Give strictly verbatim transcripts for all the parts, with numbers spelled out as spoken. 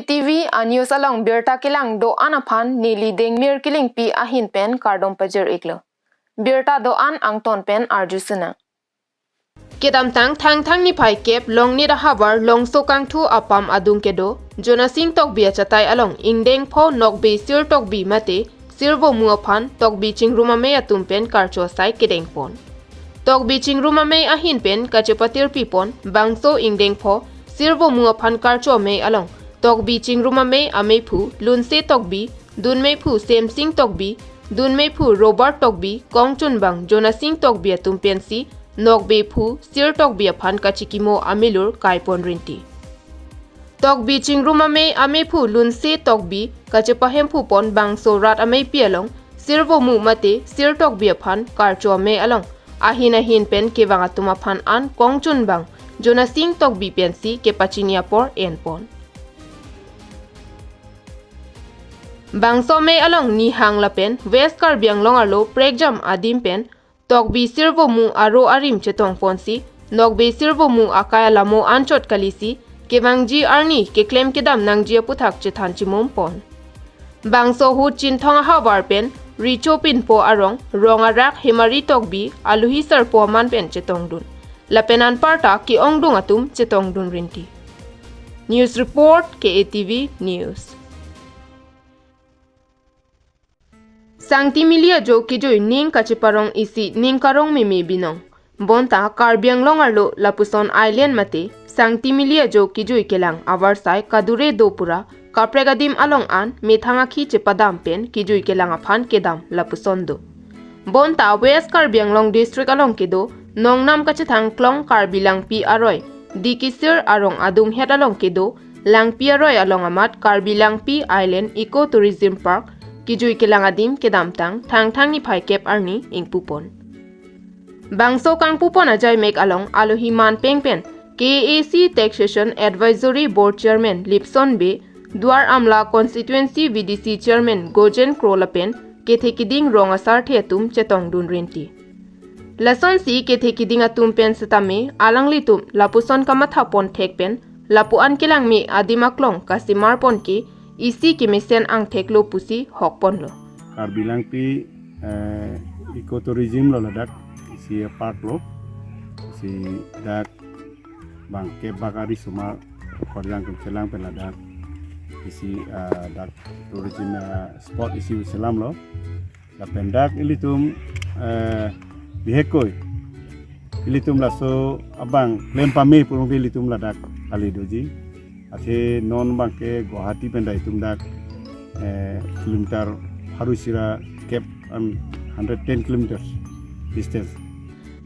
T V a news along birta kelang do-an aphan neli Dengmir Killingpi ahin pen kardom pajir-iklo. Birta do-an angton pen arju sinang. Kedamtang Thangthang niphai kep Longnit ahavar Longso Kangthu apam adung kedo Jonasing Tokbi achatai along ingdeng pho Nokbe Sir Tokbi mate Sirvomu aphan Tokbi Chingrum Amei atum pen karcho asai kedeng pon. Tokbi Chingrum Amei ahin pen kachepatirpi pon bangso ingdeng pho Sirvomu aphan karcho amei along Tokbi Chingrum Amei ameiphu Lunse Tokbi, dunmeiphu Semsing Tokbi, dunmeiphu Robert Tokbi, kongchunbang Jonasing Tokbi atum pensi Nokbe phu Sir Tokbi aphan kachikimo amelur kaipon rinti. Tokbi Chingrum Amei ameiphu Lunse Tokbi kachepahemphu pon bangso rat ameipi along Sirvomu mate Sir Tokbi aphan karcho amei along ahin ahin pen kevang atum aphan an kongchunbang Jonasing Tokbi pensi kepachini apor enpon. Bangso amei along Nihang lapen West Karbi Anglong arlo prekjam adim pen Tokbi Sirvomu aro arim chetong ponsi Nokbe Sirvomu akai alamo anchot kalisi kevangji arni keklem kedam nangji aputhak chethan chimum pon. Bangso ahut Chinthong ahavar pen Richo Pinpo arong, rong arak Hemari Tokbi, aluhi sarpo aman pen chetongdun. Lapen anparta ke-ongdung atum chetongdun rinti. News report, K A T V News. Sangti Mili ajo kejui ning kacheparong isi ning karong meme binong. Bonta Karbi Anglong arlo lapuson island mate Sangti Mili ajo kejui kelang avarsai kadure do pura kaprek adim along an methang akhi chepadam pen kejui kelang aphan kedam lapuson do. Bonta West Karbi Anglong District along kedo nongnam kachethang klong Karbi Langpi aroi Dikisir arong adunghet along kedo Langpi aroi along amat Karbi Langpi Island Eco Tourism Park kejui kelang adim kedamtang Thangthang niphai kep arni ingpupon. Bangso kangpupon ajaimek along alohi manpeng pen K A A C Taxation Advisory Board Chairman Lipson Bey, Duar Amla Constituency V D C Chairman Gojen Kro lapen kethe keding rong asarthe atum chetongdun rinti. Lasonsi kethe keding atum pen setame alanglitum lapuson kamathapon thek pen lapu-an kelangme adim aklong kasemar pon ke isi kemesen angthek lo pusi hokponlo. Karbi Langpi, eh, Eco Tourism lo ladak, isi park lo, isi dak bangke bakari sumar korjang kum chelang pen ladak isi, eh, dak tourism, eh, spot isi selam lo. Lapen dak ilitum, eh, bihekoi ilitum laso abang klem pame pulung ilitum ladak kali doji. Athe non bangke Guwahati pen dai itum dak, eh, kilometer haru sira kep an hundred ten kilometers distance.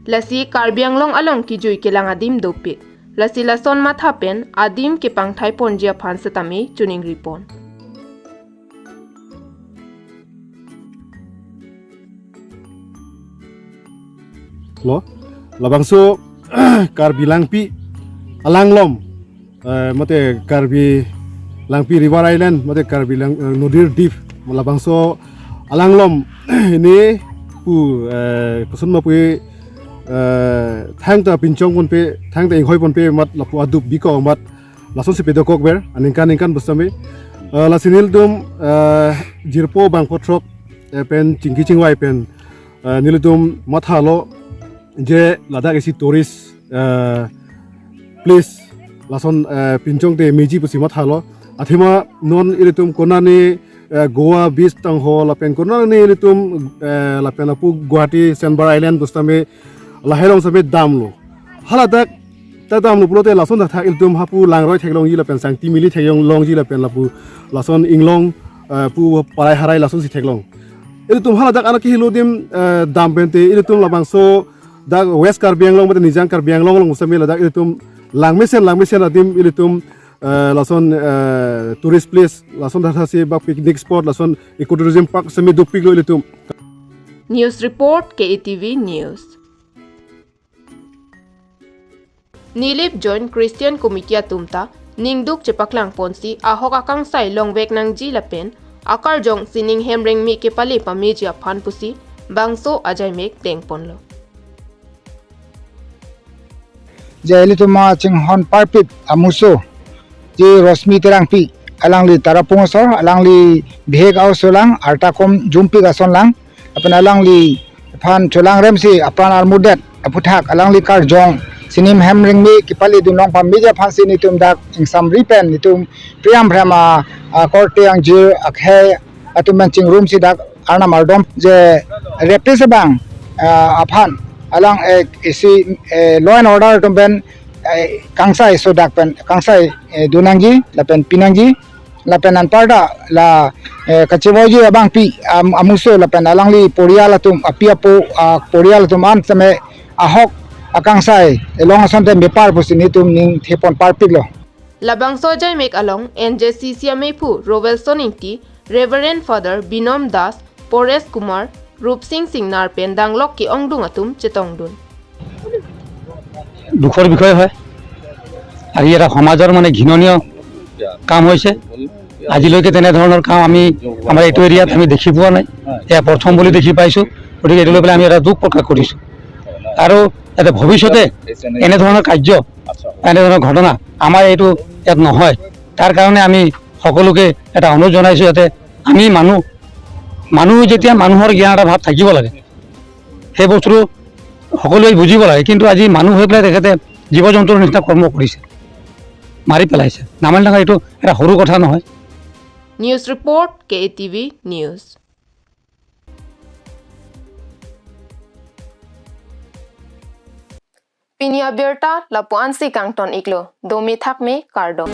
Lasi Karbi Anglong along kejui kelang adim dopik. Lasi lason matha pen adim kepangthai ponji aphan setame chuning ripon. Lo, labangso Karbi Langpi alanglom, eh, mate Karbi Langpi River Island, mate Karbi Lang, eh, Nodir Dip, labangso alanglom ini pu, eh, koson ma pu, eh, thangta pinchong ponpe, thangta inghoi ponpe mat lapu adup biko mat lasonsi pedokok ber, aningkan ningkan bosame. Eh, lasi nelitum, eh, jirpo bangpho throk, eh, pen chingki chingvai pen, eh, nelitum mathalo je ladak isi tourist, eh, place lason, eh, pinchong te meji pusi mathalo. Athema non ilitum konane, eh, Goa beach tangho lapen konane ilitum, eh, lapen lapu Guwahati Sandbar Island bosame lahai along same damlo. Haladak ta damlo pulote lason thakthak ilitum hapu Langroi theklongji lapen Sangti Mili theklongji lapen lapu lason inglong, eh, pu parai harai lasonsi theklong. Ilitum haladak anak kehilo adim, eh, dam pente ilitum labangso dak West Karbi Anglong mate Nijang Karbi Anglong along same ladak ilitum langmesen langmesen adim ilitum, eh, lason, eh, tourist place lason thakthak si bak picnic spot lason ecotourism park same dopiklo ilitum. News report, K A T V News. Nilip Joint Christian Committee atum ta ningduk chepaklang ponsi ahok akangsai longvek nangji lapen akarjong sining hem rengmi kepale pameji aphan pusi bangso ajaimek dengponlo. Je ilitum achinghon parpip amuso, je Rosmi Terangpi alangli Tarapung asor, alangli bihek a-oso lang, arta kom jumpik ason lang, lapen alangliphan cholangremsi apran armudet aputhak alangli karjong sining hem ringmi kepali dunlong pamiji aphansi nelitum dak ingsamri pen nelitum priyam priyam a, a korte angjir akhei atum pen chingrumsi dak Arnam ardom je rapist abang, ah, aphan alang, eh, isi, eh, law and order atum pen, eh, kangsai sodak pen kangsai, eh, donangji lapen pinangji lapen anparta la, eh, kachevoiji abangpi, am-, amuso lapen alangli porial atum api apo, ah, porial atum an seme ahok akangsai elong asonte mepar pusi nelitum ning thepon parpiklo. Labangso ajaimek along N J C C amephu Rovelson Ingti, Reverend Father Binom Das, Paresh Kumar, Rupsing Singnar pen danglok ke-ongdung atum chetongdun. দুখৰ বিষয় হয়। আৰু ই এটা সমাজৰ মানে ঘৃণনীয় কাম হৈছে। আজিলৈকে তেনেধৰণৰ কাম আমি আমাৰ এইটো এৰিয়াত আমি দেখি পোৱা নাই, এয়া প্ৰথম বুলি দেখি পাইছোঁ। গতিকে এইটো লৈ পেলাই আমি এটা দুখ প্ৰকাশ কৰিছোঁ। আৰু যাতে ভৱিষ্যতে এনেধৰণৰ কাৰ্য, এনেধৰণৰ ঘটনা আমাৰ এইটো ইয়াত নহয়। তাৰ কাৰণে আমি সকলোকে এটা অনুৰোধ জনাইছোঁ, যাতে আমি মানুহ, মানুহ যেতিয়া মানুহৰ জ্ঞান এটা ভাৱ থাকিব লাগে, সেই বস্তুটো সকলোৱে বুজিব লাগে। কিন্তু আজি মানুহ হৈ পেলাই তেখেতে জীৱ জন্তুৰ নিচিনা কৰ্ম কৰিছে, মাৰি পেলাইছে। নামানি ডাঙৰ এইটো এটা সৰু কথা নহয়। News report, K A T V News. Pini abirta lapu-ansi kangton iklo, dome thakme kardom.